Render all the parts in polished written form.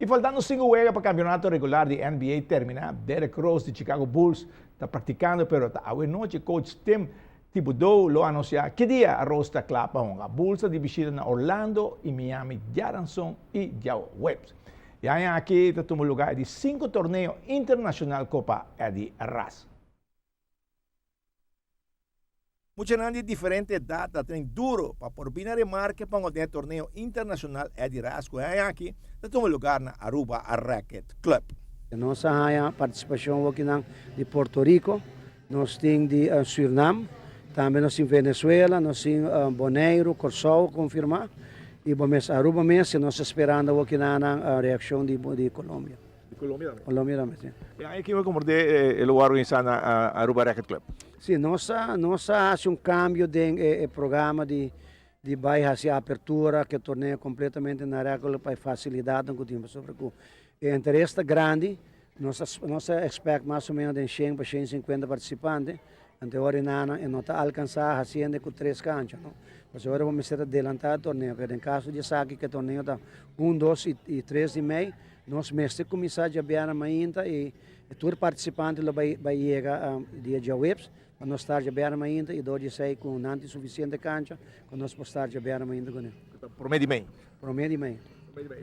Y faltando cinco wega pa campeonato regular di NBA termina, Derrick Rose di Chicago Bulls ta practicando pero ta awe nochi coach Tim Thibodeau lo anuncia ki dia Rose ta cla pa hunga. Bulls ta di bishita na Orlando y Miami diaranson y diahuebs. E aña aki ta tuma lugar e di cinco torneo internacional Copa Eddie Ras. Muchanan di diferente edat ta train duro pa por bina remarke pa un den e torneo internacional Eddie Ras cu e aña aki ta tuma lugar na Aruba Racket Club. Nos a haña partisipashon wokinan di Puerto Rico, nos tin di Surinam, tambe nos tin Venezuela, nos tin Boneiru, Kòrsou konfirmá i bo mes Aruba mes i nos ta sperando wokinan nan reakshon di Colombia. Di Colombia tambe? Colombia tambe, si. E aña aki bo komprendé e lo organisa na Aruba Racket Club? Si, nos a nos a hasi un kambio den e programa di di bai hasi apertura ku e torneo kompletamente na Racket Club pa e fasilidatnan ku tin pasobra ku e interes ta grandi, nos a nos a expect mas o menos den shen pa shen sinkuenta partisipante, anto e ora e nana e no ta alkansá hasiendo ku tres kancha no, pasobra ora bo mester a delantá e torneo, pero den kaso di esaki ku e torneo ta un, dos i tres di mei, Nos mester kuminsá djabièrnè mainta i tur partisipante lo bai bai yega dia djaweps pa nos start djabièrnè mainta i dor di esei ku nan tin sufisiente kancha ku nos por start djabièrnè mainta kuné. Promé di mei? Promé di mei.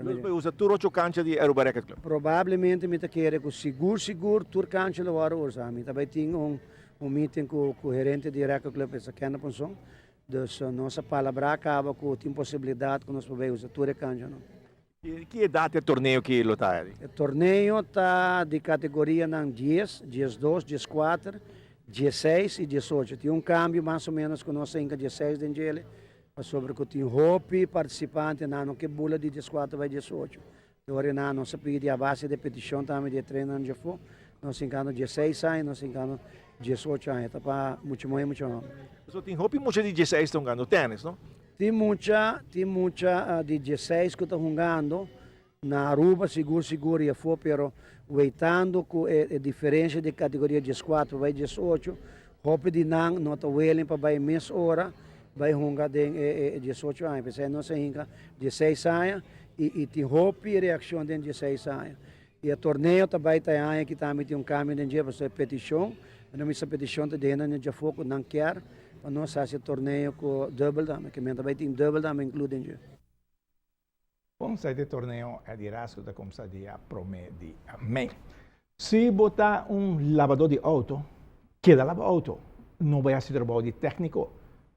Nos por usa tur ocho kancha di Aruba Racket Club? Probablemente mi ta kere ku sigur sigur tur kancha lo wòrdu usa. Mi ta bai tin un un meeting ku ku gerente di Racket Club esta Kenneth Ponson. Dus nos a palabrá kaba ku tin posibilidat ku nos por bai usa tur e kanchanan. Ki edat e torneo ki lo ta Eddie? E torneo ta di kategorianan dies, diesdos, dieskuater, diesseis i diesocho. Tin un kambio mas o menos ku nos a hinka diesseis den djele pasobra ku tin hopi partisipante nan no ke bula di dieskuater bai diesocho. E ora nan nos a pidi a base di petishon tambe di e trenernan djafó nos hinkando diesseis aña nos hinkando diesocho aña. Ta pa mucha muhé mucha hòmber. So tin hopi mucha di diesseis ta hungando tènis no? Tin mucha, tin mucha di dieseis ku ta hungando na Aruba sigur sigur i afó pero weitando ku e diferensha di kategoria dieskuater pa bai diesocho, hopi di nan no ta willing pa bai mes ora bai hunga den e diesocho aña. P'esei nos a hinka dieseis aña i i tin hopi reakshon den dieseis aña. I e torneo ta bai ta e aña aki tambe tin un kambio den dje pasobra e petishon, mi no misa petishon ta di hende na djafó ku nan kier pa nos hasi e torneo ku dubbel tambe, ke men ta bai tin dubbel tambe inklu den dje. Bon, sa e torneo di ras ku ta kumsa dia promé di mei. Si bo ta un labadó di outo, keda laba outo, no bai hasi trabou di tèkniko,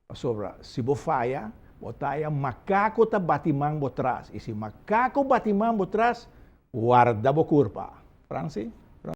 Pasobra si bo faya, bo ta haya makako ta bati man bo tras, i si makako bati man bo tras, warda bo kurpa. Franci?